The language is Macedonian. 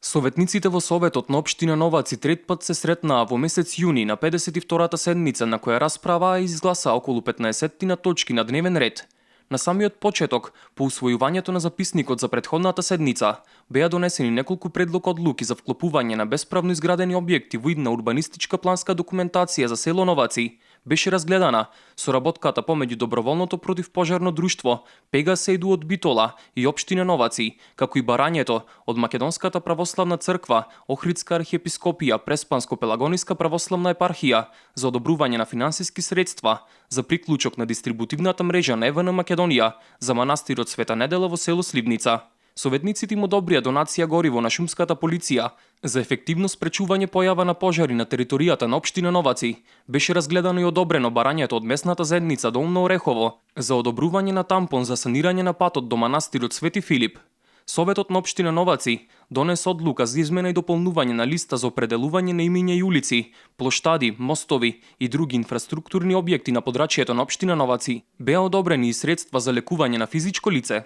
Советниците во Советот на општина Новаци трет пат се сретнаа во месец јуни на 52-та седница на која расправаа и изгласаа околу 15 точки на дневен ред. На самиот почеток, по усвојувањето на записникот за претходната седница, беа донесени неколку предлог одлуки за вклопување на бесправно изградени објекти во идна урбанистичка планска документација за село Новаци. Беше разгледана соработката помеѓу доброволното противпожарно друштво Пегасейду од Битола и општина Новаци, како и барањето од Македонската православна црква, Охридска архиепископија, Преспанско-пелагониска православна епархија за одобрување на финансиски средства за приклучок на дистрибутивната мрежа на ЕВН Македонија за манастирот Света Недела во село Сливница. Советниците им одобрија донација гориво на шумската полиција за ефективно спречување појава на пожари на територијата на општина Новаци. Беше разгледано и одобрено барањето од местната заедница до Умно Орехово за одобрување на тампон за санирање на патот до манастирот Свети Филип. Советот на општина Новаци донесе одлука за измена и дополнување на листа за определување на имиња и улици, плоштади, мостови и други инфраструктурни објекти на подрачјето на општина Новаци. Беа одобрени и средства за лекување на физичко лице.